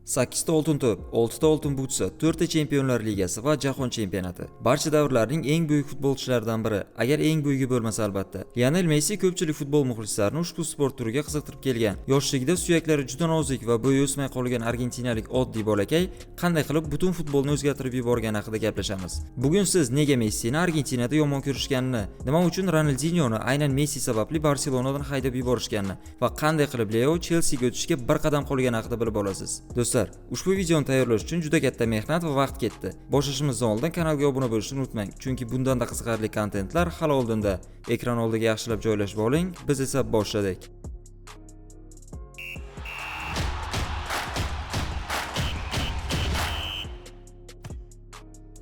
8 ta oltin to'p, 6 ta oltin butsa, 4 ta Chempionlar Ligasi va Jahon chempionati. Barcha davrlarning eng buyuk futbolchilaridan biri, agar eng buyugi bo'lmasa albatta. Lionel Messi ko'pchilik futbol muxlislarini ushbu sport turiga qiziqtirib kelgan. Yoshligida suyaklari juda nozik va bo'yi o'smay qolgan argentinalik oddiy bolakay qanday qilib butun futbolni o'zgartirib yuborgani haqida gaplashamiz. Bugun siz nega Messini Argentinada yomon ko'rishganini, nima uchun Ronaldinhoni aynan Messi sababli Barselonadan haydab yuborishganini va qanday qilib Leo Chelsiga o'tishga bir qadam qolgani haqida bilib olasiz. Do'stlar, ushbu videoni tayyorlash uchun juda katta mehnat va vaqt ketdi. Boshlashimizdan oldin kanalga obuna bo'lishni unutmang, chunki bundan-da qiziqarli kontentlar hali oldinda. Ekran oldiga yaxshilab joylashib oling, biz esa boshladik.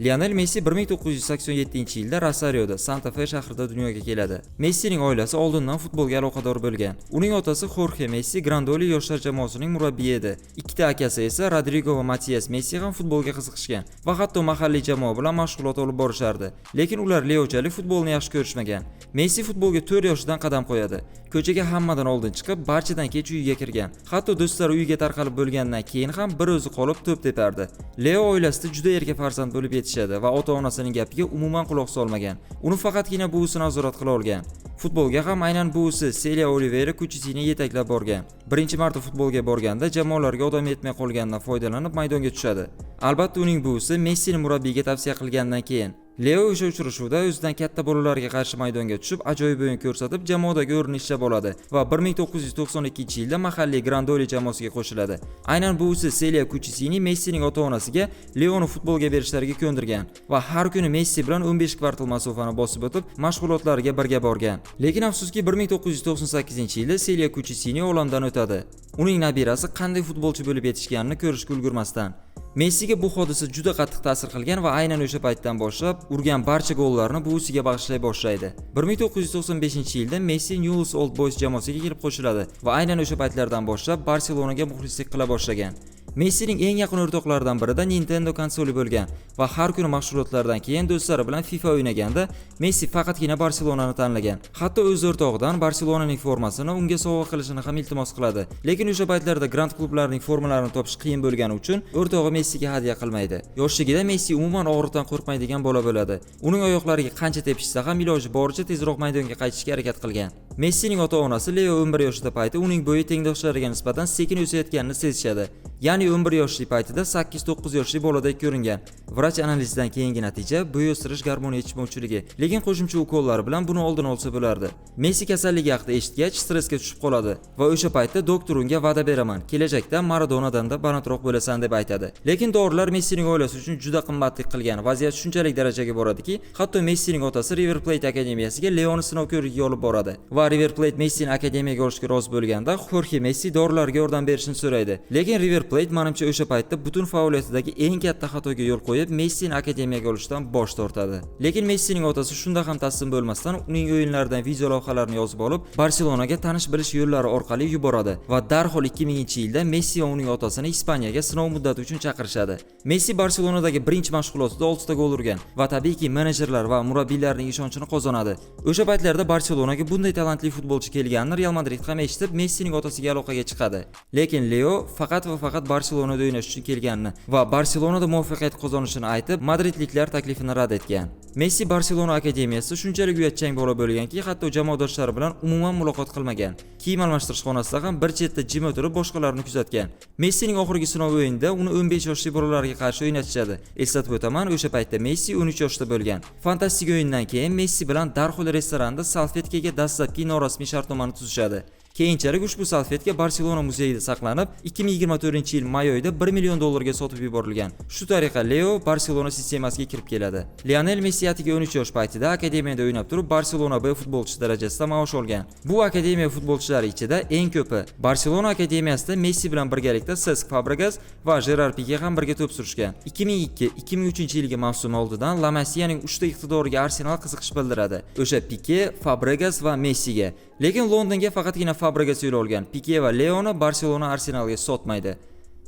Lionel Messi 1987-yilda Rosarioda, Santa Fe shahrida dunyoga keladi. Messining oilasi oldindan futbolga aloqador bo'lgan. Uning otasi Xorxe Messi Grandoli yoshlar jamoasining murabbiyi edi. Ikkita akasi esa Rodrigo va Matias Messi ham futbolga qiziqishgan va hatto mahalliy jamoa bilan mashg'ulot olib borishardi. Lekin ular Leochalik futbolni yaxshi ko'rishmagan. Messi futbolga 4 yoshidan qadam qo'yadi. Ko'chaga hammadan oldin chiqib, barchadan kech uyiga kirgan. Hatto do'stlari uyiga tarqalib bo'lgandan keyin ham bir o'zi qolib to'p tepardi. Leo oilasida juda erka farzand bo'lib yetishadi va ota-onasining gapiga umuman quloq solmagan. Uni faqatgina buvisi nazorat qila olgan. Futbolga ham aynan buvisi Celia Oliveira Cuccittini yetaklab borgan. Birinchi marta futbolga borganda jamoalarga odam yetmay qolganidan foydalanib maydonga tushadi. Albatta uning buvisi Messini murabbiyga tavsiya qilgandan keyin Leo o'sha uchrashuvda o'zidan katta bolalarga qarshi maydonga tushib, ajoyib o'yin ko'rsatib, jamoadagi o'rnini ishlab oladi va 1992-yilda mahalliy Grandoli jamoasiga qo'shiladi. Aynan buvisi Celia Cuccittini Messining ota-onasiga Leoni futbolga berishlariga ko'ndirgan va har kuni Messi bilan 15 kvartal masofani bosib o'tib, mashg'ulotlarga birga borgan. Lekin afsuski 1998-yilda Celia Cuccittini olamdan o'tadi. Uning nabirasi qanday futbolchi bo'lib yetishganini ko'rishga ulgurmasdan. Messiga bu hodisa juda qattiq ta'sir qilgan va aynan o'sha paytdan boshlab urgan barcha gollarni buvisiga bag'ishlay boshlaydi. 1995-yilda Messi Newell's Old Boys jamoasiga kelib qo'shiladi va aynan o'sha paytlardan boshlab Barselonaga muxlislik qila boshlagan. Messining eng yaqin o'rtoqlaridan birida Nintendo konsoli bo'lgan va har kuni mashg'ulotlardan keyin do'stlari bilan FIFA o'ynaganda Messi faqatgina Barselonani tanlagan. Hatto o'z o'rtog'idan Barselonaning formasini unga sovg'a qilishini ham iltimos qiladi. Lekin o'sha paytlarda grand klublarning formalarini topish qiyin bo'lgani uchun o'rtog'i Messiga hadya qilmaydi. Yoshligida Messi umuman og'riqdan qo'rqmaydigan bola bo'ladi. Uning oyoqlariga qancha tepishsa ham iloji boricha tezroq maydonga qaytishga harakat qilgan. Messining ota-onasi Leo 11 yoshida payti uning bo'yi tengdoshlariga nisbatan sekin o'sayotganini sezishadi. Ya'ni 11 yoshli paytida 8-9 yoshli boladek ko'ringan. Vrach analizidan keyingi natija bo'y o'stirish gormoni yetishmovchiligi, lekin qo'shimcha ukollar bilan buni oldini olsa bo'lardi. Messi kasalligi haqida eshitgach stressga tushib qoladi va o'sha paytda doktor unga va'da beraman, kelajakda Maradonadan-da balandroq bo'lasan deb aytadi. Lekin dorilar Messining oilasi uchun juda qimmatlik qilgan. Vaziyat shunchalik darajaga boradiki, hatto Messining otasi River Plate akademiyasiga Leoni sinov ko'rigiga olib boradi va River Plate Messini akademiyaga olishga rozi bo'lganda Xorxe Messi dorilarga yordam berishini so'raydi. Lekin River Plate manimcha o'sha paytda butun faoliyatidagi eng katta xatoga yo'l qo'yib, Messini akademiyaga olishdan bosh tortadi. Lekin Messining otasi shunda ham taslim bo'lmasdan uning o'yinlaridan video lavhalarni yozib olib, Barselonaga tanish bilish yo'llari orqali yuboradi va darhol 2000-yilda Messi va uning otasini Ispaniyaga sinov muddati uchun chaqirishadi. Messi Barselonadagi birinchi mashg'ulotida 6 ta gol urgan va tabiiyki menejerlar va murabbiylarning ishonchini qozonadi. O'sha paytlarda Barselonaga bunday talantli futbolchi kelganini Real Madrid ham eshitib, Messining otasiga aloqaga chiqadi. Lekin Leo faqat va faqat Barselonada o'ynash uchun kelganini va Barselonada muvaffaqiyat qozonishini aytib, madridliklar taklifini rad etgan. Messi Barselona akademiyasida shunchalik uyatchang bola bo'lganki, hatto jamoadoshlari bilan umuman muloqot qilmagan. Kiyim almashtirish xonasida ham bir chetda jim o'tirib boshqalarni kuzatgan. Messining oxirgi sinov o'yinida uni 15 yoshli bolalarga qarshi o'ynatishadi. Eslatib o'taman, o'sha paytda Messi 13 yoshda bo'lgan. Fantastik o'yindan keyin Messi bilan darhol restoranda salfetkaga dastlabki norasmiy shartnomani tuzishadi. Keyinchalik ushbu salfetka Barselona muzeyida saqlanib, 2024-yil may oyida 1 million dollarga sotib yuborilgan. Shu tariqa Leo Barselona sistemasiga kirib keladi. Lionel Messi atigi 13 yosh paytida akademiyada o'ynab turib, Barselona B futbolchisi darajasida maosh olgan. Bu akademiya futbolchilari ichida eng ko'pi. Barselona akademiyasida Messi bilan birgalikda Cesc Fabregas va Jerar Pique ham birga to'p surishgan. 2002-2003-yilgi mavsum oldidan La Masiyaning 3 ta iqtidoriga Arsenal qiziqish bildiradi. O'sha Pique, Fabregas va Messiga. Lekin Londonga faqatgina Fabregas yo'l olgan. Pique va Leoni Barselona Arsenalga sotmaydi.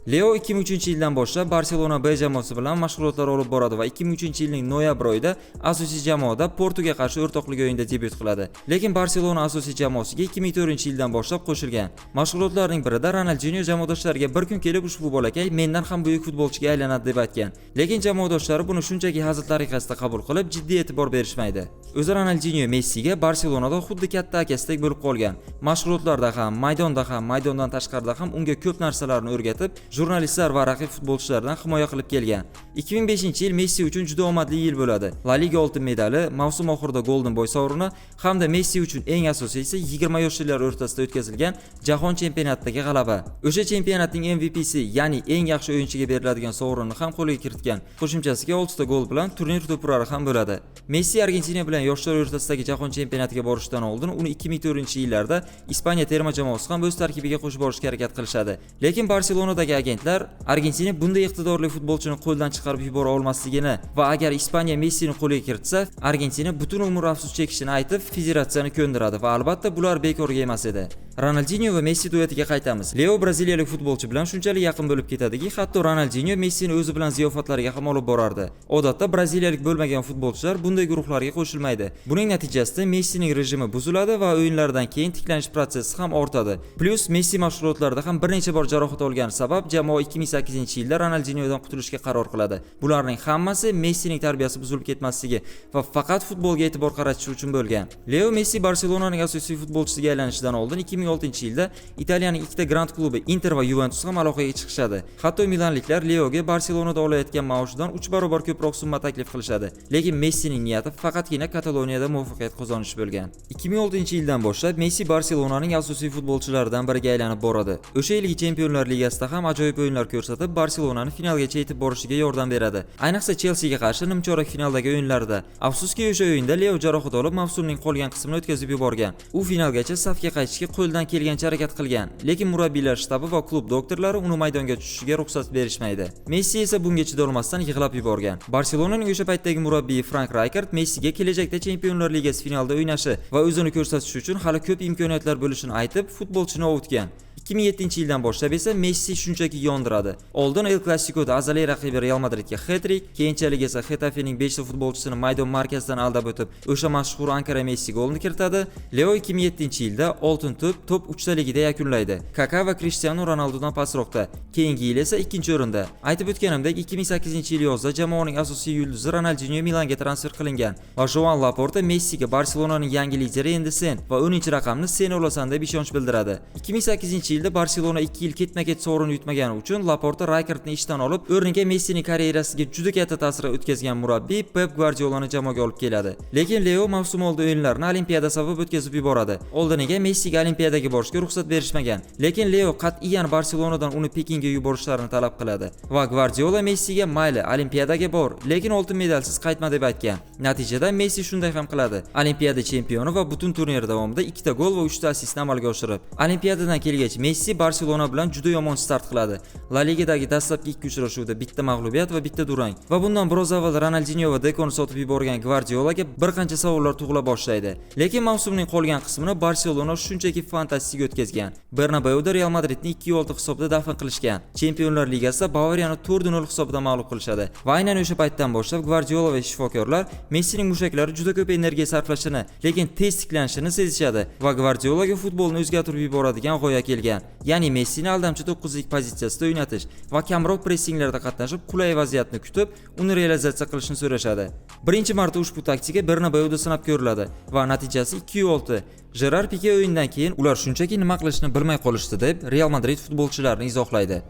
Leo 2003-yildan boshlab Barselona B jamoasi bilan mashg'ulotlar olib boradi va 2003-yilning noyabr oyida asosiy jamoada Portuga qarshi o'rtoqlik o'yinida debyut qiladi. Lekin Barselona asosiy jamoasiga 2004-yildan boshlab qo'shilgan. Mashg'ulotlarning birida Ronaldinho jamoadoshlariga bir kun kelib ushbu bolakay mendan ham buyuk futbolchiga aylanadi deb aytgan. Lekin jamoadoshlari buni shunchaki hazil tariqasida qabul qilib, jiddiy e'tibor berishmaydi. O'zi Ronaldinho Messiga Barselonada xuddi katta akasidek bo'lib qolgan. Mashg'ulotlarda ham, maydonda ham, maydondan tashqarida ham unga ko'p narsalarni o'rgatib, jurnalistlar va raqib futbolchilardan himoya qilib kelgan. 2005-yil Messi uchun juda omadli yil bo'ladi. La Liga oltin medali, mavsum oxirida Golden Boy sovrini hamda Messi uchun eng asosiysi 20 yoshlilar o'rtasida o'tkazilgan Jahon chempionatidagi g'alaba. O'sha chempionatning MVPsi, ya'ni eng yaxshi o'yinchiga beriladigan sovrinni ham qo'lga kiritgan. Qo'shimchasiga 6 ta gol bilan turnir to'purari ham bo'ladi. Messi Argentina bilan yoshlar o'rtasidagi Jahon chempionatiga borishdan oldin uni 2004-yillarda Ispaniya terma jamoasi ham o'z tarkibiga qo'shib borishga harakat qilishadi. Lekin Barselonadagi agentlar Argentina bunday iqtidorli futbolchini qo'ldan chiqarib yubora olmasligini va agar Ispaniya Messini qo'lga kiritsa, Argentina butun umr afsus chekishini aytib, federatsiyani ko'ndiradi va albatta bular bekorga emas edi. Ronaldinho va Messi duetiga qaytamiz. Leo braziliyalik futbolchi bilan shunchalik yaqin bo'lib ketadiki, hatto Ronaldinho Messini o'zi bilan ziyofatlarga ham olib borardi. Odatda braziliyalik bo'lmagan futbolchilar bunday guruhlarga qo'shilmaydi. Buning natijasida Messining rejimi buziladi va o'yinlardan keyin tiklanish protsessi ham ortadi. Plyus Messi mashg'ulotlarda ham bir necha bor jarohat olgani sabab jamoa 2008-yilda Ronaldinhodan qutulishga qaror qiladi. Bularning hammasi Messining tarbiyasi buzilib ketmasligi va faqat futbolga e'tibor qaratish uchun bo'lgan. Leo Messi Barselonaning asosiy futbolchisiga aylanishidan oldin 2006-yilda Italiyaning ikkita grand klubi Inter va Juventus ham aloqaga chiqishadi. Hatto milanliklar Leoga Barselonada olayotgan maoshidan 3 barobar ko'proq summa taklif qilishadi. Lekin Messining niyati faqatgina Kataloniyada muvaffaqiyat qozonish bo'lgan. 2006-yildan boshlab Messi Barselonaning asosiy futbolchilaridan biriga aylanib boradi. O'sha yilgi Chempionlar Ligasida ham ajoyib o'yinlar ko'rsatib, Barselonani finalgacha yetib borishiga yordam beradi. Ayniqsa Chelsiga qarshi nimchorak finaldagi o'yinlarda. Afsuski, o'sha o'yinda Leo jarohat olib, mavsumning qolgan qismini o'tkazib yuborgan. U finalgacha safga qaytishga qo'ldan kelgancha harakat qilgan, lekin murabbiylar shtabi va klub doktorlari uni maydonga tushishiga ruxsat berishmaydi. Messi esa bunga chidolmasdan yig'lab yuborgan. Barselonaning o'sha paytdagi murabbiyi Frank Rijkaard Messiga kelajakda Chempionlar Ligasi finalida o'ynashi va o'zini ko'rsatishi uchun hali ko'p imkoniyatlar bo'lishini aytib, futbolchini ovutgan. 2007-yildan boshlab esa Messi shunchaki yondiradi. Oldin El Clasicoda azaliy raqibi Real Madridga hat-trick, keyinchalik esa Getafening 5 ta futbolchisini maydon markazidan aldab o'tib, o'sha mashhur Ankara Messi golini kiritadi. Leo 2007-yilda Oltin to'p top 3 taligida yakunlaydi. Kaka va Cristiano Ronaldodan pastroqda. Keyingi yil esa ikkinchi o'rinda. Aytib o'tganimdek, 2008-yil yozda jamoaning asosiy yulduzi Ronaldinho Milanga transfer qilingan va Joan Laporta Messiga Barselonaning yangi lideri endi sen va 10-raqamni sen olasan deb ishonch bildiradi. 2008-yilda Barselona 2 yil ketma-ket sovrin yutmagani uchun Laporta Rijkaardni ishdan olib, o'rniga Messining karyerasiga juda katta ta'sir o'tkazgan murabbiy Pep Guardiolani jamoaga olib keladi. Lekin Leo mavsum oldi o'yinlarini Olimpiada sabab o'tkazib yuboradi. Oldiniga Messiga Olimpiadaga borishga ruxsat berishmagan. Lekin Leo qat'iyan Barselonadan uni Pekinga yuborishlarini talab qiladi. Va Guardiola Messiga mayli, Olimpiadaga bor, lekin oltin medalsiz qaytma deb aytgan. Natijada Messi shunday ham qiladi. Olimpiada chempioni va butun turnir davomida 2 ta gol va 3 ta assistni amalga oshirib. Olimpiadadan kelgach Messi Barselona bilan juda yomon start qiladi. La Ligadagi dastlabki ikki uchrashuvda bitta mag'lubiyat va bitta durang. Va bundan biroz avval Ronaldinho va Dekoni sotib yuborgan Guardiolaga bir qancha savollar tug'ila boshlaydi. Lekin mavsumning qolgan qismini Barselona shunchaki fantastik o'tkazgan. Bernabeuda Real Madridni 2-6 hisobda dafn qilishgan. Chempionlar Ligasida Bavariyani 4-0 hisobida mag'lub qilishadi. Va aynan o'sha paytdan boshlab Guardiola va shifokorlar Messining mushaklari juda ko'p energiya sarflashini, lekin tez tiklanishini sezishadi va Guardiolaga futbolni o'zgartirib yuboradigan g'oya kelgan. Ya'ni Messini aldamchi to'qqizlik pozitsiyasida o'ynatish va kamroq pressinglarda qatnashib, qulay vaziyatni kutib, uni realizatsiya qilishni so'rashadi. Birinchi marta ushbu taktika Bernabeuda sinab ko'riladi va natijasi 2-6. Jerar Pike o'yindan keyin ular shunchaki nima qilishni bilmay qolishdi deb Real Madrid futbolchilarini izohlaydi.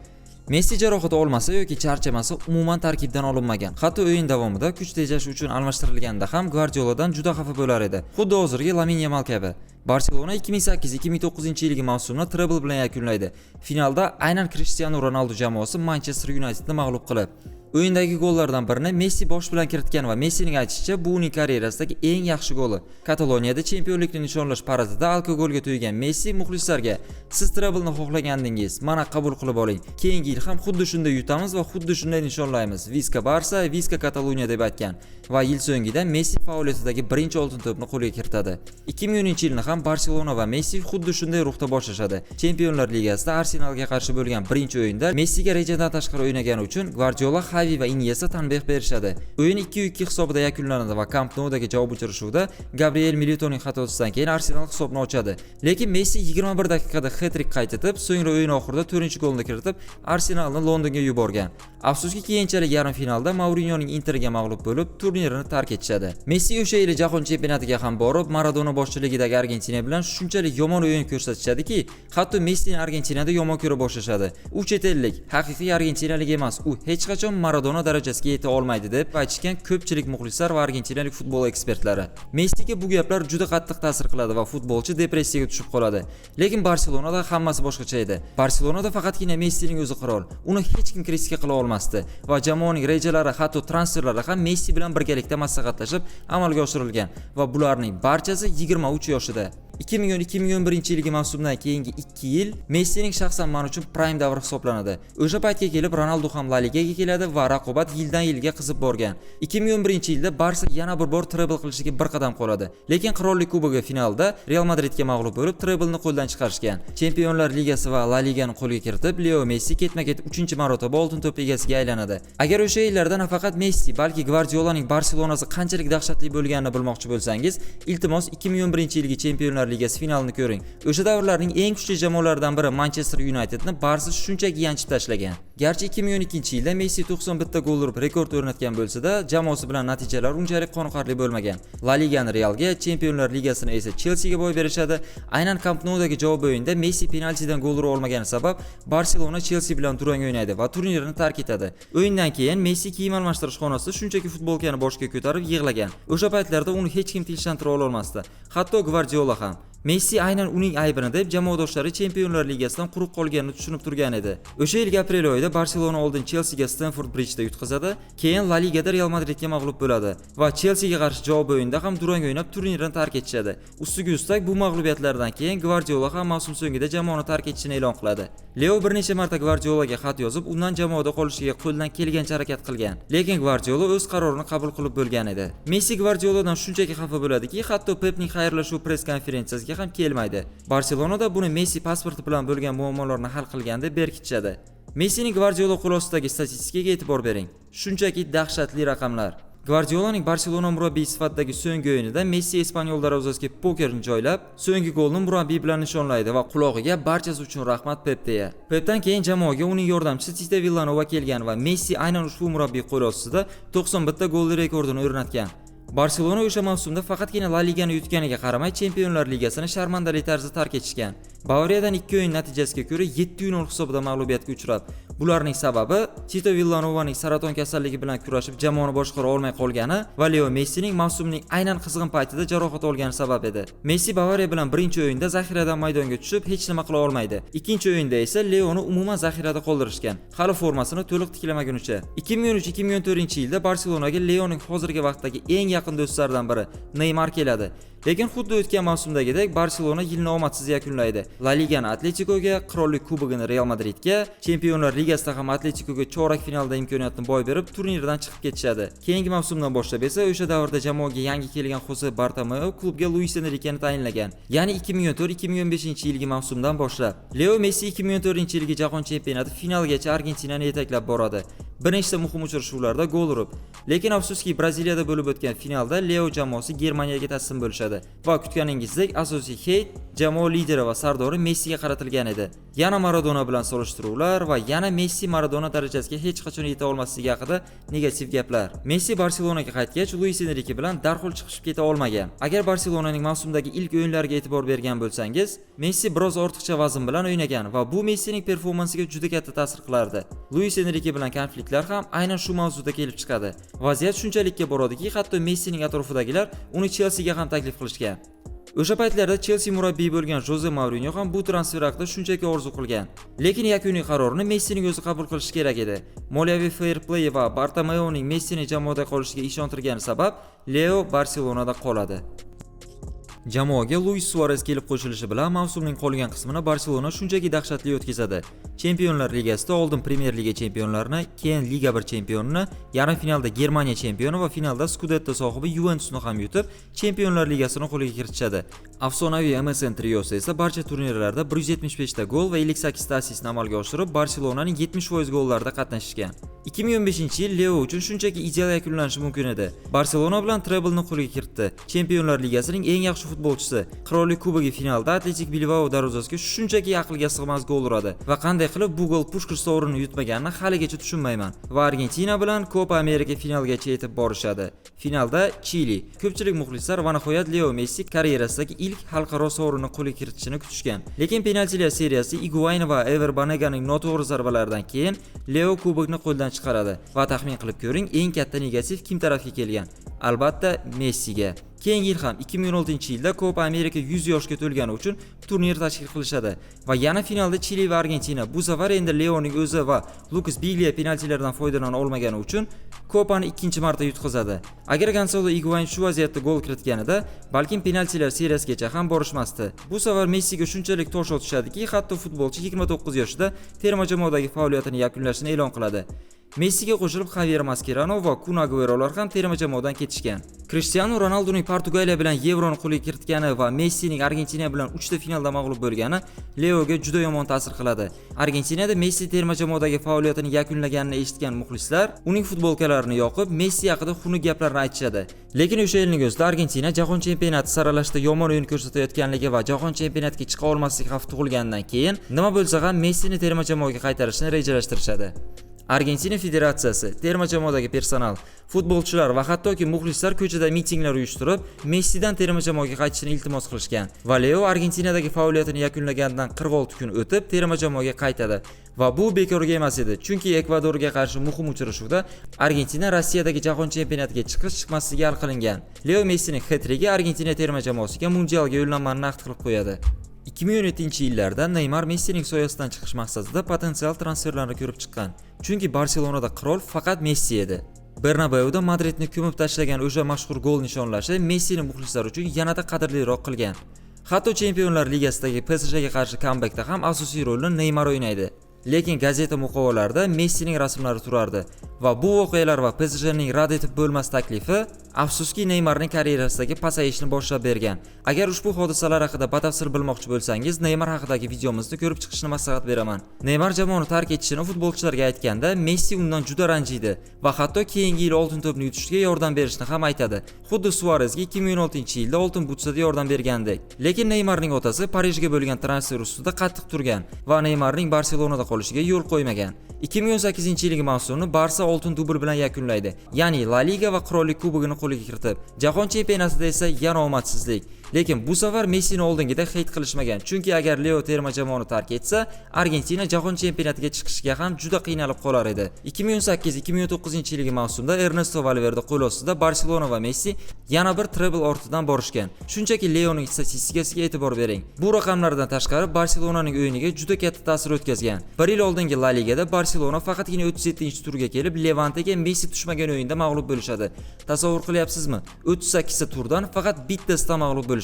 Messi jarohat olmasa yoki charchamasa umuman tarkibdan olinmagan. Hatto o'yin davomida kuch tejash uchun almashtirilganda ham Guardioladan juda xafa bo'lar edi. Xuddi hozirgi Lamin Yamal kabi. Barselona 2008-2009 yilgi mavsumni treble bilan yakunlaydi. Finalda aynan Cristiano Ronaldo jamoasi Manchester Unitedni mag'lub qilib, o'yindagi gollardan birini Messi bosh bilan kiritgan va Messining aytishicha, bu uning karyerasidagi eng yaxshi goli. Kataloniyada chempionlikni nishonlash paradida alkogolga to'ygan Messi muxlislarga: "Siz treblni xohlagandingiz, mana qabul qilib oling. Keyingi yil ham xuddi shunday yutamiz va xuddi shunday nishonlaymiz. Visca Barsa, Visca Catalunya" deb aytgan. Va yil so'ngida Messi faoliyatidagi birinchi oltin to'pni qo'lga kiritadi. 2010-yilni ham ham Barselona va Messi xuddi shunday ruhda boshlashadi. Chempionlar Ligasida Arsenalga qarshi bo'lgan birinchi o'yinda Messiga rejadan tashqari o'ynagani uchun Gvardiola, Xavi va Iniesta tanbeh berishadi. O'yin 2-2 hisobida yakunlanadi va Camp Noudagi javob uchrashuvda Gabriel Militoning xatosidan keyin Arsenal hisobni ochadi. Lekin Messi 21 daqiqada hat-trick qayd etib, so'ngra o'yin oxirida 4-golni kiritib, Arsenalni Londonga yuborgan. Afsuski, keyinchalik yarim finalda Mourinyoning Interga mag'lub bo'lib, turnirni tark etishadi. Messi o'sha yili Jahon chempionatiga ham borib, Maradona boshchiligidagi Argentina bilan shunchalik yomon o'yin ko'rsatishadiki, hatto Messini Argentinada yomon ko'ra boshlashadi. U chet ellik, haqiqiy argentinalik emas, u hech qachon Maradona darajasiga yeta olmaydi, deb aytishgan ko'pchilik muxlislar va argentinalik futbol ekspertlari. Messiga bu gaplar juda qattiq ta'sir qiladi va futbolchi depressiyaga tushib qoladi. Lekin Barselonada hammasi boshqacha edi. Barselonada faqatgina Messining o'zi qirol. Uni hech kim kritika qila olmasdi va jamoaning rejalari, hatto transferlari ham Messi bilan birgalikda maslahatlashib amalga oshirilgan va bularning barchasi 23 yoshida. 2010-2011 yilgi mavsumdan keyingi 2 yil Messining shaxsan men uchun prime davri hisoblanadi. O'sha paytga kelib Ronaldu ham La Ligaga keladi va raqobat yildan yilga qizib borgan. 2011 yilda Barsa yana bir bor treble qilishiga bir qadam qoladi. Lekin Qirollik Kubogi finalida Real Madridga mag'lub bo'lib, treblni qo'ldan chiqarishgan. Chempionlar Ligasi va La Ligani qo'lga kiritib, Leo Messi ketma-ket 3-marotaba oltin to'p egasiga aylanadi. Agar o'sha yillarda nafaqat Messi, balki Gvardiolaning Barselonasi qanchalik dahshatli bo'lganini bilmoqchi bo'lsangiz, iltimos, 2011-yilgi Chempionlar Ligasi finalini ko'ring. O'sha davrlarning eng kuchli jamoalaridan biri Manchester Unitedni Barsa shunchaki yanchib tashlagan. Garchi 2012-yilda Messi 91 ta gol urib rekord o'rnatgan bo'lsa-da, jamoasi bilan natijalar unchalik qoniqarli bo'lmagan. La Ligani Realga, Chempionlar Ligasini esa Chelsiga boy berishadi. Aynan Camp Noudagi javob o'yinida Messi penaltidan gol ura olmagani sabab Barselona Chelsi bilan durang o'ynaydi va turnirni tark etadi. O'yindan keyin Messi kiyim almashtirish xonasida shunchaki futbolkani boshiga ko'tarib yig'lagan. O'sha paytlarda uni hech kim tinchlantira olmasdi. Hatto Gvardiola ham. Messi aynan uning aybini deb jamoadoshlari Chempionlar Ligasidan quruq qolganini tushunib turgan edi. O'sha yilgi aprel oyida Barselona oldin Chelsiga Stamford Bridgeda yutqazadi, keyin La Ligada Real Madridga mag'lub bo'ladi va Chelsiga qarshi javob o'yinida ham durang o'ynab turnirni tark etishadi. Ustiga ustak, bu mag'lubiyatlardan keyin Gvardiola ham mavsum so'ngida jamoani tark etishini e'lon qiladi. Leo bir necha marta Gvardiolaga xat yozib, undan jamoada qolishiga qo'ldan kelgancha harakat qilgan. Lekin Gvardiola o'z qarorini qabul qilib bo'lgan edi. Messi Gvardioladan shunchaki xafa bo'ladiki, hatto Pepning xayrlashuv press konferensiyasiga ham kelmaydi. Barselonada buni Messi pasporti bilan bo'lgan muammolarni hal qilgan deb berkitishadi. Messining Gvardiola qo'l ostidagi statistikaga e'tibor bering. Shunchaki dahshatli raqamlar. Gvardiolaning Barselona murabbiyi sifatidagi so'nggi o'yinida Messi Espanyol darvozasiga pokerni joylab, so'nggi golni murabbiy bilan nishonlaydi va qulog'iga "Barchasi uchun rahmat, Pep" deya. Pepdan keyin jamoaga uning yordamchisi Tito Villanova kelgan va Messi aynan ushbu murabbiy qo'l ostida 91 ta golli rekordini o'rnatgan. Barselona o'sha mavsumda faqatgina La Ligani yutganiga qaramay, Chempionlar Ligasini sharmandali tarzda tark etishgan. Bavariyadan ikki o'yin natijasiga ko'ra 7-0 hisobida mag'lubiyatga uchrab, bularning sababi Tito Villanovaning saraton kasalligi bilan kurashib jamoani boshqara olmay qolgani va Leo Messining mavsumning aynan qizg'in paytida jarohat olgani sabab edi. Messi Bavariya bilan birinchi o'yinda zaxiradan maydonga tushib, hech nima qila olmaydi. Ikkinchi o'yinda esa Leoni umuman zaxirada qoldirishgan, hali formasini to'liq tiklamagunicha. 2013-2014 yilda Barselonaga Leoning hozirgi vaqtdagi eng yaqin do'stlaridan biri Neymar keladi. Lekin xuddi o'tgan mavsumdagidek Barselona yilni omadsiz yakunlaydi. La Ligani Atletikoga, Qirollik Kubogini Real Madridga, Chempionlar Ligasida ham Atletikoga chorak finalda imkoniyatni boy berib, turnirdan chiqib ketishadi. Keyingi mavsumdan boshlab esa o'sha davrda jamoaga yangi kelgan Jose Bartomeu klubga Luis Enrikeni tayinlagan. Ya'ni 2014-2015 yilgi mavsumdan boshlab. Leo Messi 2014 yilgi Jahon chempionati finaligacha Argentinani yetaklab boradi. Bir nechta muhim uchrashuvlarda gol urib, lekin afsuski, Braziliyada bo'lib o'tgan finalda Leo jamoasi Germaniyaga taslim bo'lishadi va kutganingizdek asosiy heyt jamoa lideri va sardori Messiga qaratilgan edi. Yana Maradona bilan solishtiruvlar va yana Messi Maradona darajasiga hech qachon yeta olmasligi haqida negativ gaplar. Messi Barselonaga qaytgach, Luis Enrike bilan darhol chiqishib keta olmagan. Agar Barselonaning mavsumdagi ilk o'yinlariga e'tibor bergan bo'lsangiz, Messi biroz ortiqcha vazn bilan o'ynagan va bu Messining performansiga juda katta ta'sir qilardi. Luis Enrike bilan konfliktlar ham aynan shu mavzuda kelib chiqadi. Vaziyat shunchalikka boradiki, hatto Messining atrofidagilar uni Chelsiga ham taklif qilishgan. O'sha paytlarda Chelsi murabbiyi bo'lgan Joze Mourinyo ham bu transfer haqida shunchaki orzu qilgan. Lekin yakuniy qarorni Messining o'zi qabul qilishi kerak edi. Moliyaviy fair play va Bartomeoning Messini jamoada qolishiga ishontirgani sabab Leo Barselonada qoladi. Jamoaga Luis Suarez kelib qo'shilishi bilan mavsumning qolgan qismini Barselona shunchaki dahshatli o'tkazadi. Chempionlar Ligasida oldin Premyer Liga chempionlarini, keyin Liga 1 chempionini, yarim finalda Germaniya chempioni va finalda Scudetto sohibi Juventusni ham yutib, Chempionlar Ligasini qo'lga kiritishadi. Afsonaviy MSN triosi esa barcha turnirlarda 175 ta gol va 58 ta assistni amalga oshirib, Barselonaning 70% gollarida qatnashgan. 2015-yil Leo uchun shunchaki ideal yakunlanishi mumkin edi. Barselona bilan treblni qo'lga kiritdi. Chempionlar Ligasining eng yaxshi futbolchisi, Qirollik Kubogi finalida Atletik Bilbao darvozasiga shunchaki aqlga sig'mas gol uradi va qanday qilib bu gol Pushkash sovrinini yutmaganini haligacha tushunmayman. Va Argentina bilan Copa America finaligacha yetib borishadi. Finalda Chili. Ko'pchilik muxlislar va nihoyat Leo Messi karyerasidagi ilk xalqaro sovrinni qo'lga kiritishini kutishgan. Lekin penaltilar seriyasi Iguain va Ever Baneganing noto'g'ri zarbalaridan keyin Leo kubokni qo'ldan chiqaradi va taxmin qilib ko'ring, eng katta negativ kim tarafga kelgan? Albatta, Messiga. Keyingi yil ham, 2016-yilda Copa America 100 yoshga to'lgani uchun turnir tashkil qilishadi va yana finalda Chili va Argentina. Bu safar endi Leoning o'zi va Lukas Biglia penaltilardan foydalana olmagani uchun Kopani ikkinchi marta yutqazadi. Agar Gonsalo Iguain shu vaziyatda gol kiritganida, balkim penaltilar seriyasigacha ham borishmasdi. Bu safar Messiga shunchalik tosh otishadiki, hatto futbolchi 29 yoshida terma jamoadagi faoliyatini yakunlashini e'lon qiladi. Messiga qo'shilib Xavier Mascherano va Kun Aguerolar ham terma jamoadan ketishgan. Cristiano Ronaldoning Portugaliya bilan Yevroni qo'lga kiritgani va Messining Argentina bilan 3 ta finalda mag'lub bo'lgani Leoga juda yomon ta'sir qiladi. Argentinada Messi terma jamoadagi faoliyatini yakunlaganini eshitgan muxlislar uning futbolkalarini yoqib, Messi haqida xunuk gaplarni aytishadi. Lekin o'sha yilning o'zida Argentina Jahon chempionati saralashda yomon o'yin ko'rsatayotganligi va Jahon chempionatiga chiqa olmaslik xavfi tug'ilganidan keyin nima bo'lsa ham Messini terma jamoaga qaytarishni rejalashtirishadi. Argentina federatsiyasi, terma jamoadagi personal, futbolchilar va hattoki muxlislar ko'chada mitinglar uyushtirib, Messidan terma jamoaga qaytishini iltimos qilishgan. Va Leo Argentinadagi faoliyatini yakunlaganidan 46 kun o'tib terma jamoaga qaytadi. Va bu bekorga emas edi, chunki Ekvadorga qarshi muhim uchrashuvda Argentina Rossiyadagi Jahon chempionatiga chiqish chiqmasligi hal qilingan. Leo Messining xet-triki Argentina terma jamoasiga mundialga yo'llanmani naqd qilib qo'yadi. 2017-yillarda Neymar Messining soyasidan chiqish maqsadida potensial transferlarni ko'rib chiqqan. Chunki Barselonada qirol faqat Messi edi. Bernabeuda Madridni ko'mib tashlagan o'sha mashhur gol nishonlashi Messini muxlislar uchun yanada qadrliroq qilgan. Hatto Chempionlar Ligasidagi PSJga qarshi kambekda ham asosiy rolni Neymar o'ynaydi. Lekin gazeta muqovalarida Messining rasmlari turardi va bu voqealar va PSJning rad etib bo'lmas taklifi, afsuski, Neymarning karyerasidagi pasayishni boshlab bergan. Agar ushbu hodisalar haqida batafsil bilmoqchi bo'lsangiz, Neymar haqidagi videomizni ko'rib chiqishni maslahat beraman. Neymar jamoani tark etishini futbolchilarga aytganda, Messi undan juda ranjiydi va hatto keyingi yil Oltin to'pni yutishga yordam berishni ham aytadi. Xuddi Suarezga 2016-yilda Oltin butsada yordam bergandek. Lekin Neymarning otasi Parijga bo'lgan transfer ustida qattiq turgan va Neymarning Barselonada qolishiga yo'l qo'ymagan. 2018-yilgi mavsumni Barsa oltin dubl bilan yakunlaydi. Ya'ni La Liga va Qirollik Kubogini qo'lga kiritib, Jahon chempionatida esa yana omadsizlik. Lekin bu safar Messini oldingidek heyt qilishmagan. Chunki agar Leo terma jamoani tark etsa, Argentina Jahon chempionatiga chiqishiga ham juda qiynalib qolar edi. 2018-2019 yilgi mavsumda Ernesto Valverde qo'l ostida Barselona va Messi yana bir treble ortidan borishgan. Shunchaki Leoning statistikasiga e'tibor bering. Bu raqamlardan tashqari Barselonaning o'yiniga juda katta ta'sir o'tkazgan. Bir yil oldingi La Ligada Barselona faqatgina 37-turga kelib Levantega Messi tushmagan o'yinda mag'lub bo'lishadi. Tasavvur qilyapsizmi? 38 ta turdan faqat bittasida mag'lub bo'lishgan.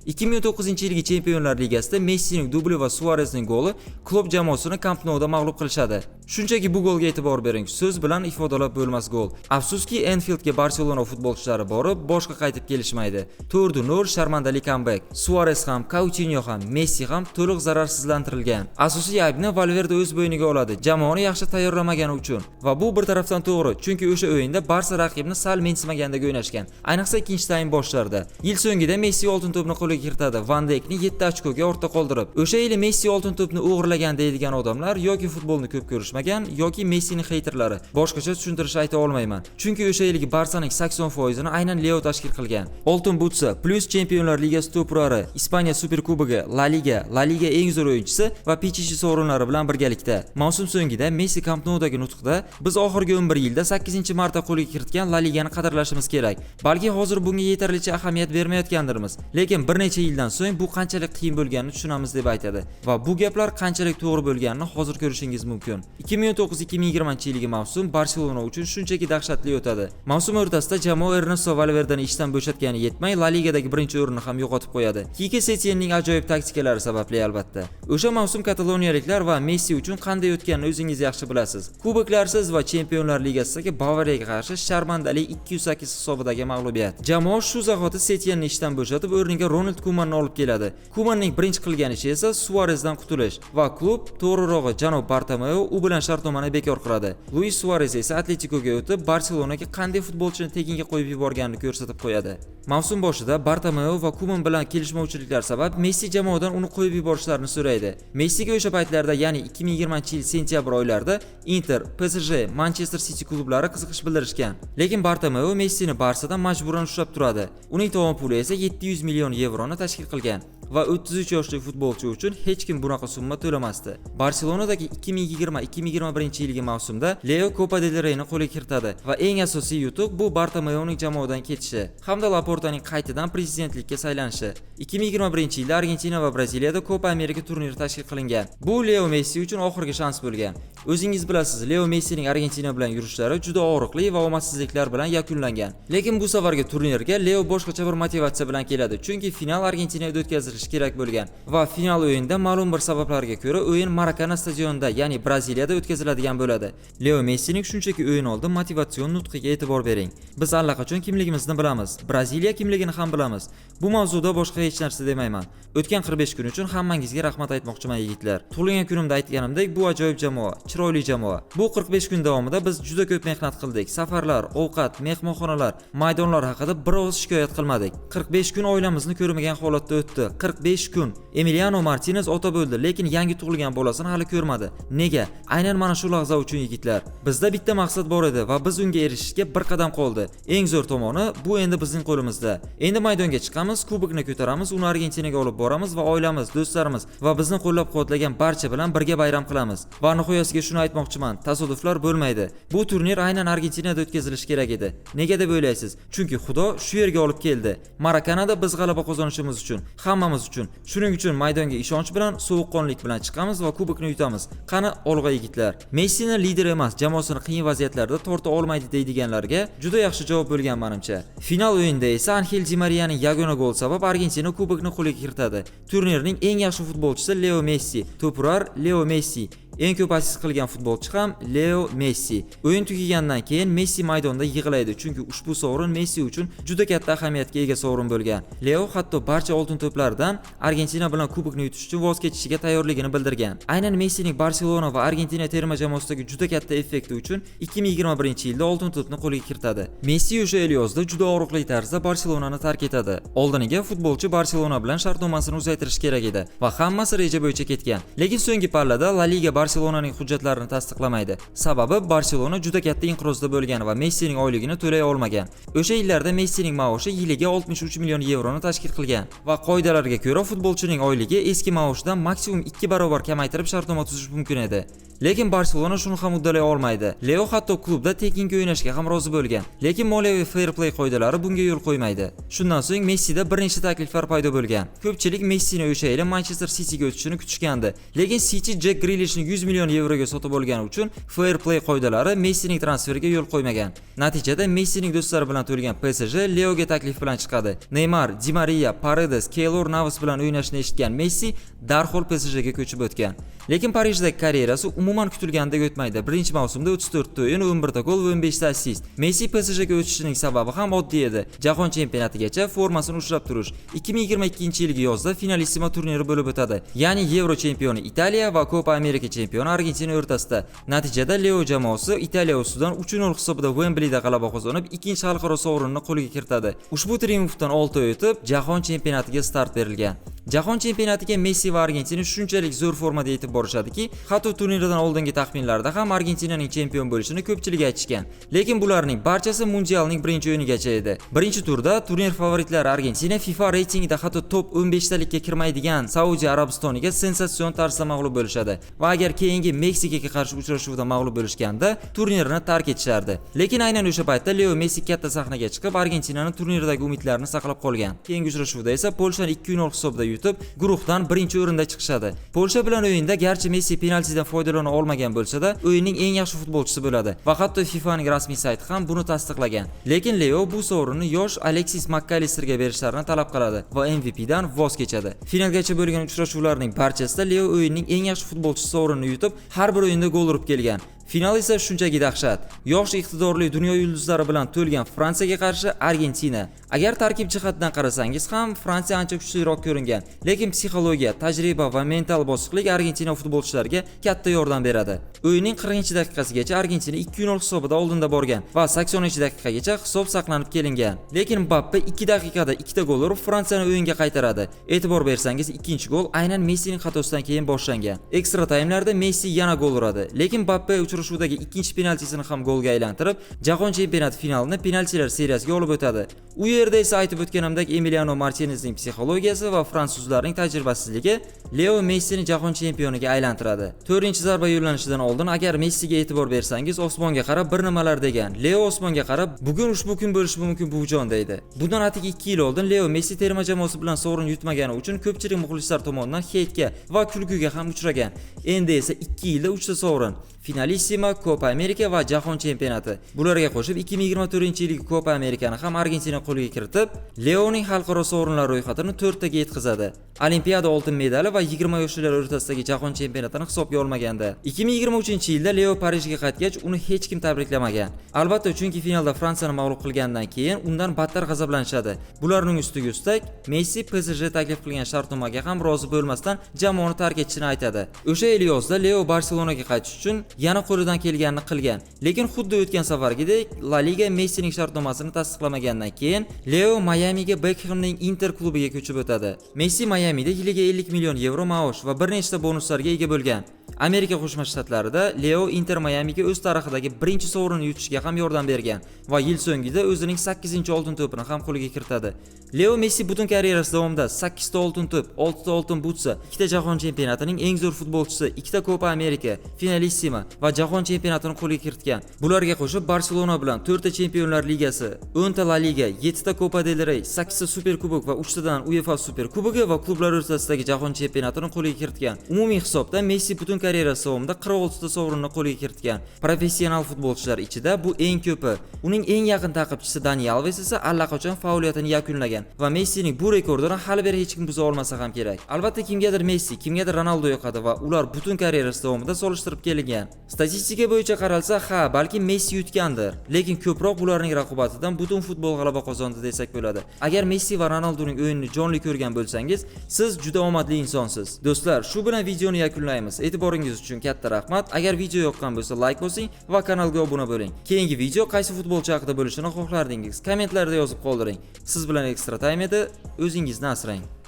2009-yilgi Chempionlar Ligasida Messining dubli va Suarezning goli klub jamoasini Camp Nouda mag'lub qilishadi. Shunchaki bu golga e'tibor bering. So'z bilan ifodalab bo'lmas gol. Afsuski, Enfieldga Barselona futbolchilari borib, boshqa qaytib kelishmaydi. 4-0 sharmandali comeback. Suarez ham, Coutinho ham, Messi ham to'liq zararsizlantirilgan. Asosiy aybni Valverde o'z bo'yniga oladi, jamoani yaxshi tayyorlamagani uchun. Va bu bir tarafdan to'g'ri, chunki o'sha o'yinda Barsa raqibni sal mensimagandek o'ynashgan. Ayniqsa ikkinchi taym boshlarida. Yil so'ngida Messi Oltin to'pni qo'lga kiritadi, Van Dijkni 7 ochkoga ortda qoldirib. O'sha yili Messi Oltin to'pni o'g'irlagan deydigan odamlar yoki futbolni ko'p ko'rishmagan, yoki Messining heyterlari. Boshqacha tushuntirish ayta olmayman. Chunki o'sha yilgi Barsaning 80% ini aynan Leo tashkil qilgan. Oltin butsa plus Chempionlar Ligasi to'p urari, Ispaniya Superkubogi, La Liga, La Liga eng zo'r o'yinchisi va Pichichi sovrinlari bilan birgalikda. Mavsum so'ngida Messi Camp Noudagi nutqida: "Biz oxirgi 11 yilda 8-marta qo'lga kiritgan La Ligani qadrlashimiz kerak. Balki hozir bunga yetarlicha ahamiyat bermayotgandirmiz, lekin bir necha yildan keyin bu bizning hayotimizni o'zgartiradi" deb aytgan. necha yildan so'ng bu qanchalik qiyin bo'lganini tushunamiz deb aytadi. Va bu gaplar qanchalik to'g'ri bo'lganini hozir ko'rishingiz mumkin. 2019-2020 yilgi mavsum Barselona uchun shunchaki dahshatli o'tadi. Mavsum o'rtasida jamoa Ernesto Valverdeni ishdan bo'shatgani yetmay, La Ligadagi birinchi o'rinni ham yo'qotib qo'yadi. Kike Setyenning ajoyib taktikalari sababli albatta. O'sha mavsum kataloniyaliklar va Messi uchun qanday o'tganini o'zingiz yaxshi bilasiz. Kuboklarsiz va Chempionlar Ligasidagi Bavariyaga qarshi sharmandali 208 hisobidagi mag'lubiyat. Jamoa shu zahoti Setyenni ishdan bo'shatib, o'rniga Ronald Kumanni olib keladi. Kumanning birinchi qilgan ishi esa Suarezdan qutulish va klub, to'g'rirog'i janob Bartomeu u bilan shartnomani bekor qiladi. Luis Suarez esa Atletikoga o'tib, Barselonaga qanday futbolchini tekinga qo'yib yuborganini ko'rsatib qo'yadi. Mavsum boshida Bartomeu va Kuman bilan kelishmovchiliklar sabab Messi jamoadan uni qo'yib yuborishlarini so'raydi. Messiga o'sha paytlarda, ya'ni 2020-yil sentyabr oylarida Inter, PSG, Manchester City klublari qiziqish bildirishgan. Lekin Bartomeu Messini Barsadan majburan ushlab turadi. Uning tovon puli esa 700 million yevroni tashkil qilgan va 33 yoshli futbolchi uchun hech kim bunaqa summa to'lamasdi. Barselonadagi 2020-2021 yilgi mavsumda Leo Copa del Reyni qo'lga kiritadi va eng asosiy yutuq bu Bartomeuning jamoadan ketishi hamda Laportaning qaytadan prezidentlikka saylanishi. 2021 yilda Argentina va Braziliyada Copa Amerika turniri tashkil qilingan. Bu Leo Messi uchun oxirgi shans bo'lgan. O'zingiz bilasiz, Leo Messining Argentina bilan yurishlari juda og'riqli va omadsizliklar bilan yakunlangan. Lekin bu safargi turnirga Leo boshqacha bir motivatsiya bilan keladi, chunki final Argentinada o'tkazilishi kerak bo'lgan va final o'yinida ma'lum bir sabablarga ko'ra o'yin Marakana stadionida, ya'ni Braziliyada o'tkaziladigan bo'ladi. Leo Messining shunchaki o'yin oldi motivatsion nutqiga e'tibor bering. "Biz allaqachon kimligimizni bilamiz. Braziliya kimligini ham bilamiz. Bu mavzuda boshqa hech narsa demayman. O'tgan 45 kun uchun hammangizga rahmat aytmoqchiman, yigitlar. Tug'ilgan kunimda aytganimdek, bu ajoyib jamoa, chiroyli jamoa. Bu 45 kun davomida biz juda ko'p mehnat qildik. Safarlar, ovqat, mehmonxonalar, maydonlar haqida bir og'iz shikoyat qilmadik. 45 kun oilamizni ko'rmagan holatda o'tdi. 45 kun. Emiliano Martinez ota bo'ldi, lekin yangi tug'ilgan bolasini hali ko'rmadi. Nega? Aynan mana shu lahza uchun, yigitlar. Bizda bitta maqsad bor edi va biz unga erishishga bir qadam qoldi. Eng zo'r tomoni, bu endi bizning qo'limizda. Endi maydonga chiqamiz, kubokni ko'taramiz, uni Argentinaga olib boramiz va oilamiz, do'stlarimiz va bizni qo'llab-quvvatlagan barcha bilan birga bayram qilamiz. Va nihoyasiga shuni aytmoqchiman, tasodiflar bo'lmaydi. Bu turnir aynan Argentinada o'tkazilishi kerak edi. Nega deb o'ylaysiz? Chunki Xudo shu yerga olib keldi. Marakanada biz g'alaba qozonishimiz uchun, hammamiz uchun. Shuning uchun maydonga ishonch bilan, sovuqqonlik bilan chiqamiz va kubokni yutamiz. Qani, olg'a, yigitlar." Messini lider emas, jamoasini qiyin vaziyatlarda torta olmaydi deydiganlarga juda yaxshi javob bo'lgan menimcha. Final o'yinida esa Angel Di Marianing yagona gol sabab Argentina kubokni qo'lga kiritadi. Turnirning eng yaxshi futbolchisi Leo Messi, to'p urar Leo Messi. Eng ko'p assist qilgan futbolchi ham Leo Messi. O'yin tugagandan keyin Messi maydonda yig'laydi, chunki ushbu sovrin Messi uchun juda katta ahamiyatga ega sovrin bo'lgan. Leo hatto barcha oltin to'plardan Argentina bilan kubokni yutish uchun voz kechishiga tayyorligini bildirgan. Aynan Messining Barselona va Argentina terma jamoasidagi juda katta effekti uchun 2021-yilda oltin to'pni qo'lga kiritadi. Messi o'sha yil yozda juda og'riqli tarzda Barselonani tark etadi. Oldiniga futbolchi Barselona bilan shartnomasini uzaytirish kerak edi va hammasi reja bo'yicha ketgan. Lekin so'nggi pallada La Liga Barselonaning hujjatlarini tasdiqlamaydi. Sababi Barselona juda katta inqirozda bo'lgan va Messining oyligini to'lay olmagan. O'sha yillarda Messining maoshi yiliga 63 million yevroni tashkil qilgan va qoidalarga ko'ra futbolchining oyligi eski maoshidan maksimum 2 barobar kamaytirib shartnoma tuzish mumkin edi. Lekin Barselona shuni ham uddalay olmaydi. Leo hatto klubda tekinga o'ynashga ham rozi bo'lgan. Lekin moliyaviy fair play qoidalari bunga yo'l qo'ymaydi. Shundan so'ng Messida bir nechta takliflar paydo bo'lgan. Ko'pchilik Messini o'sha yili Manchester Cityga o'tishini kutishgandi. Lekin City Jack Grealishni 100 million yevroga sotib olgani uchun fair play qoidalari Messining transferiga yo'l qo'ymagan. Natijada Messining do'stlari bilan to'lgan PSG Leoga taklif bilan chiqadi. Neymar, Di Maria, Paredes, Keylor Navas bilan o'ynashni eshitgan Messi darhol PSG ga ko'chib o'tgan. Lekin Parijdagi karyerasi umuman kutilganidek o'tmaydi. Birinchi mavsumda 34 ta o'yin, 11 ta gol va 15 ta assist. Messi PSG ga o'tishining sababi ham oddiy edi. Jahon chempionatigacha formasini ushlab turish. 2022-yilgi yozda Finalissima turniri bo'lib o'tadi. Ya'ni Yevro chempioni Italiya va Copa Amerika chempioni Argentina o'rtasida. Natijada Leo jamoasi Italiya ustidan 3-0 hisobida Wembleyda g'alaba qozonib, ikkinchi xalqaro sovrinni qo'lga kiritadi. Ushbu triumfdan 6 oy o'tib, Jahon chempionatiga start berilgan. Jahon chempionatiga Messi va Argentina shunchalik zo'r formada yetib yutib borishadiki, hatto turnirdan oldingi taxminlarda ham Argentinaning chempion bo'lishini ko'pchilik aytishgan. Lekin bularning barchasi Mundialning birinchi o'yinigacha edi. Birinchi turda turnir favoritlari Argentina FIFA reytingida hatto top 15 talikka kirmaydigan Saudiya Arabistoniga sensatsion tarzda mag'lub bo'lishadi va agar keyingi Meksikaga qarshi uchrashuvda mag'lub bo'lishganda turnirni tark etishardi. Lekin aynan o'sha paytda Leo Messi katta sahnaga chiqib, Argentinani turnirdagi umidlarini saqlab qolgan. Keyingi uchrashuvda esa Polshani 2-0 hisobida yutib, guruhdan birinchi o'rinda chiqishadi. Polsha bilan o'yinda garchi Messi penaltidan foydalana olmagan bo'lsa-da, o'yinning eng yaxshi futbolchisi bo'ladi va hatto FIFAning rasmiy sayti ham buni tasdiqlagan. Lekin Leo bu sovrinni yosh Alexis McAllisterga berishlarini talab qiladi va MVPdan voz kechadi. Finalgacha bo'lgan uchrashuvlarning barchasida Leo o'yinning eng yaxshi futbolchisi sovrinini yutib, har bir o'yinda gol urib kelgan. Final esa shunchaki dahshat. Yosh, iqtidorli, dunyo yulduzlari bilan to'lgan Fransiyaga qarshi Argentina. Agar tarkib jihatidan qarasangiz ham Fransiya ancha kuchliroq ko'ringan. Lekin psixologiya, tajriba va mental bosiqlik Argentina futbolchilariga katta yordam beradi. O'yinning 40-daqiqasigacha Argentina 2-0 hisobida oldinda borgan va 80-daqiqagacha hisob saqlanib kelingan. Lekin Mbappe 2 daqiqada ikkita gol urib, Fransiyani o'yinga qaytaradi. E'tibor bersangiz, ikkinchi gol aynan Messining xatosidan keyin boshlangan. Ekstra taymlarda Messi yana gol uradi. Lekin Mbappe uchrashuvdagi ikkinchi penaltisini ham golga aylantirib, Jahon chempionati finalini penaltilar seriyasiga olib o'tadi. U yerda esa aytib o'tganimdek, Emiliano Martinezning psixologiyasi va fransuzlarning tajribasizligi Leo Messini jahon chempioniga aylantiradi. 4-zarba yo'llanishidan oldin agar Messiga e'tibor bersangiz, osmonga qarab bir nimalar degan. Leo osmonga qarab, "Bugun ushbu kun bo'lishi mumkin, buvijon", deydi. Bundan atigi 2 yil oldin Leo Messi terma jamoasi bilan sovrin yutmagani uchun ko'pchilik muxlislar tomonidan heytga va kulguga ham uchragan. Endi esa 2 yilda 3 ta sovrin: Finalissima, Copa America va Jahon chempionati. Bularga qo'shib 2024-yilgi Copa Amerikani ham Argentina qo'lga kiritib, Leoning xalqaro sovrinlar ro'yxatini 4 taga yetkazadi. Olimpiada oltin medali va 20 yoshlilar o'rtasidagi jahon chempionatini hisobga olmaganda. 2023-yilda Leo Parijga qaytgach, uni hech kim tabriklamagan. Albatta, chunki finalda Fransiyani mag'lub qilgandan keyin undan battar g'azablanishadi. Bularning ustiga ustak, Messi PSG taklif qilgan shartnomaga ham rozi bo'lmasdan jamoani tark etishini aytadi. O'sha yil yozda Leo Barselonaga qaytish uchun yana qo'lidan kelganini qilgan. Lekin xuddi o'tgan safargidek La Liga Messining shartnomasini tasdiqlamagandan keyin Leo Mayamiga Bekhamning Inter klubiga ko'chib o'tadi. Messi Mayamida yiliga 50 million yevro maosh va bir nechta bonuslarga ega bo'lgan. Amerika Qo'shma Shtatlarida Leo Inter Mayamiga o'z tarixidagi birinchi sovrinni yutishga ham yordam bergan va yil so'ngida o'zining 8-oltin to'pini ham qo'lga kiritadi. Leo Messi butun karyerasi davomida 8 ta oltin to'p, 6 ta oltin butsa, 2 ta jahon chempionatining eng zo'r futbolchisi, 2 ta Copa America, Finalissima va jahon chempionatini qo'lga kiritgan. Bularga qo'shib Barselona bilan 4 ta Chempionlar Ligasi, 10 ta La Liga, 7 ta Copa del Rey, 8 ta Super Kubok va 3 tadan UEFA Super Kubogi va klublar o'rtasidagi jahon chempionatini qo'lga kiritgan. Umumiy hisobda Messi butun karyerasi davomida 46 ta sovrinni qo'lga kiritgan. Professional futbolchilar ichida bu eng ko'pi. Uning eng yaqin ta'qibchisi Dani Alves esa allaqachon faoliyatini yakunlagan va Messining bu rekordini hali beri hech kim buza olmasa ham kerak. Albatta, kimgadir Messi, kimgadir Ronaldo yoqadi va ular butun karyerasi davomida solishtirib kelingan. Statistika bo'yicha qaralsa, ha, balki Messi yutgandir, lekin ko'proq ularning raqobatidan butun futbol g'alaba qozondi desak bo'ladi. Agar Messi va Ronaldoning o'yinini jonli ko'rgan bo'lsangiz, siz juda omadli insonsiz. Do'stlar, shu bilan videoni yakunlaymiz. E'tiboringiz uchun katta rahmat. Agar video yoqqan bo'lsa, like bosing va kanalga obuna bo'ling. Keyingi video qaysi futbolchi haqida bo'lishini xohlardingiz? Kommentlarda yozib qoldiring. Siz bilan Extra Time edi. O'zingizni asrang.